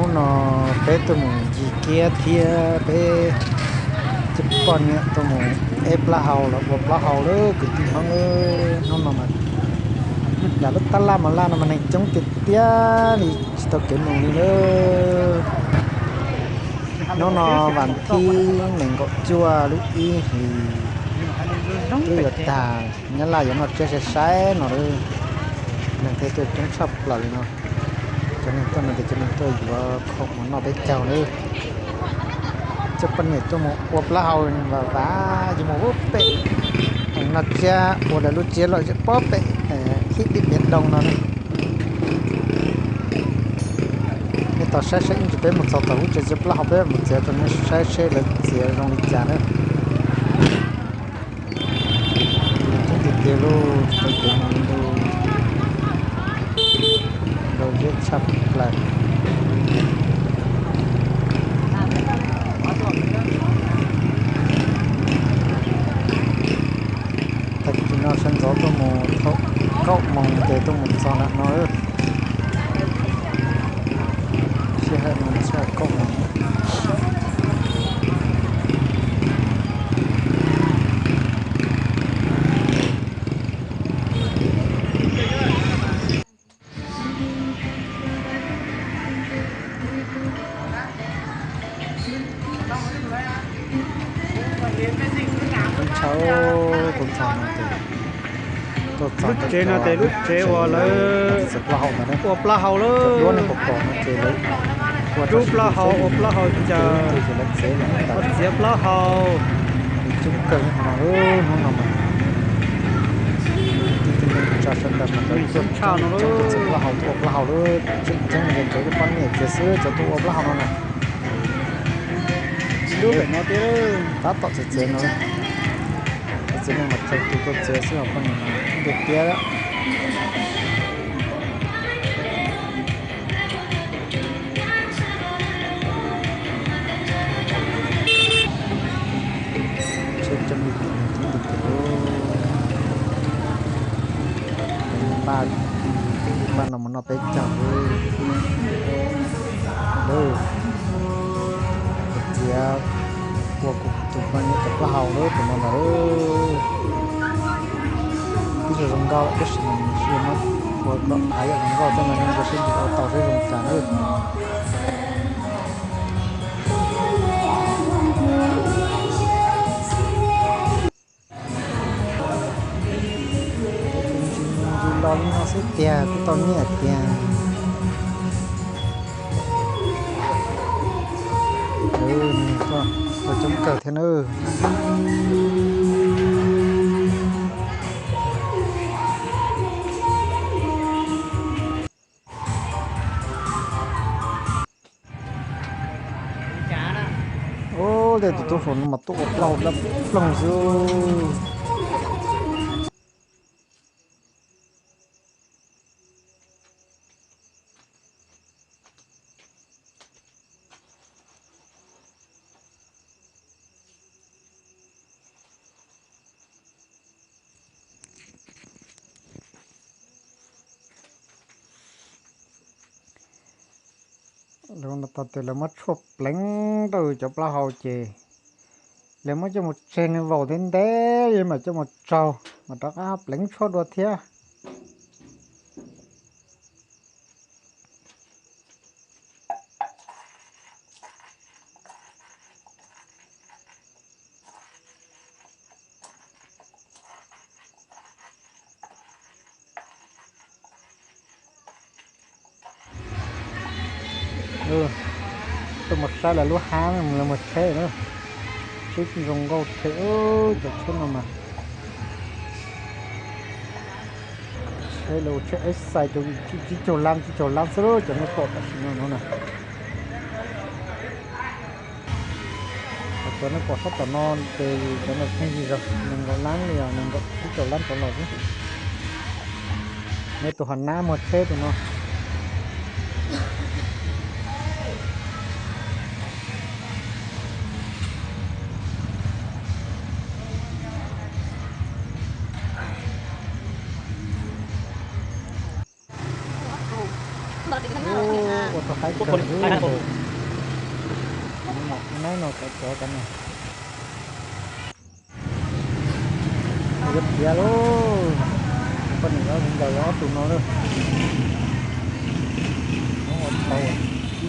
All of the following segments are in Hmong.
Hnub no peb tuaj mus ncig kiab thiab peb cov poj niam tuaj mus eb plaub hau los ua plaub hau lawm kwv tij Hmoob. Hnub no mas nram lub tab laj mos laj no mas neeg coob tiag tiag li tsis tau kev mus li lawm. Hnub no vas thib nees nkaum cuaj lub ib hlis twb yuav tag, Nyab Laj yuav noj tsiab sai sai no lawm. Neeg thiaj tuaj coob tshaj plaws li no. Cov neeg tuaj no ces cov neeg tuaj yuav khoom mus noj peb caug lawm. Cov poj niam tuaj mus ua plaub hau vam vam yuav mus ua pem, noj tsiab ua lawv lub tsiab loj zem pob pem hib dib piav doo no na. Nej tos saib saib ib ntsis peb mus txog tom lub tsev txiav plaub hau peb mus txiav rau nej saib seb lawv txiav zoo li cas na. Coob tiag tiag lauj, tsis tau kev mus li lauj. Ntau zeb tshaj plaws. Tag kis no sawv ntxov tuaj mus thaum kaum moos ces tuaj mus txog nram no. Sij hawm no sij hawm kaum moos. Tshau, tus txog no ces, lub tsev no ces lub tsev uas lawv ua plaub hau lawm. Duab plaub hau ua plaub hau cas, txiav plaub hau. Coob kawg no, hnub no mas tib tug neeg tsa sawv daws mas lawv tuaj tshaj no, txiav plaub hau tuaj ua plaub hau lawm. Tseem ceeb li cov poj niam txiav xwb, cov tuaj ua plaub hau no na. Tab tom txiav txiav no, txiav txiav no mas tsaug tus tuaj txiav xwb os poj niam, tiag tiag. Tsheb coob li tiag, coob tiag tiag. Pab, pab no mus noj peb caug lawm. Txiav ua kuv tus poj niam cov plaub hau lawm tus no ntag. Twb zoo zoo nkauj lawm tab sis mas nws tsis muab ua kom hav yam zoo nkauj thiab mas nej ntsia seb nws ua tau seb zoo cas na. Tus ntsis ntsis los li no xwb tiag kuj tau nyiaj tiag. Ua coob kawg thiab nawb. Ub, tej tus tub hluas no mas tuaj ua plaub dab ploog xwb. Lawv no tau tias lawv muab tshuaj pleev rau cov plaub hau ces lawv muab coj mus tseg nws vaus ntev ntev li mam coj mus tsaug mas rov qab pleev tshuaj dua thiab. Tuaj mus saib lawv lub hab, lawv mus tsheb na. Tsheb zoo nkauj thiab, cov tsheb no mas tsheb lawv ua tsheb exercise rau tsib caug lab, tsib caug lab xwb, cov nej pom tam sim no no na. Cov nej pom sab tom no ces cov no pheej yig zog nees nkaum lab li os, nees nkaum tsib caug lab rov los xwb. Nej tus hav nab muag tsheb tus no. Ua Koj qaib kawg li. Naib no kav cov kav no. Yuav tiav lauj. Poj niam los viv ncaus yog ob tug no lawm. Ua tau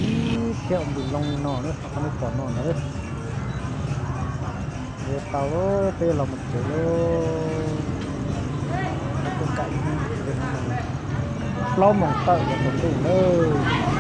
ib thiab ua npws loo li no lawm, qhov nej pom no ntag. Yuav tau lawm, peb los mus tsev lauj. Plaub moos tawm los tsaus ntuj lawm.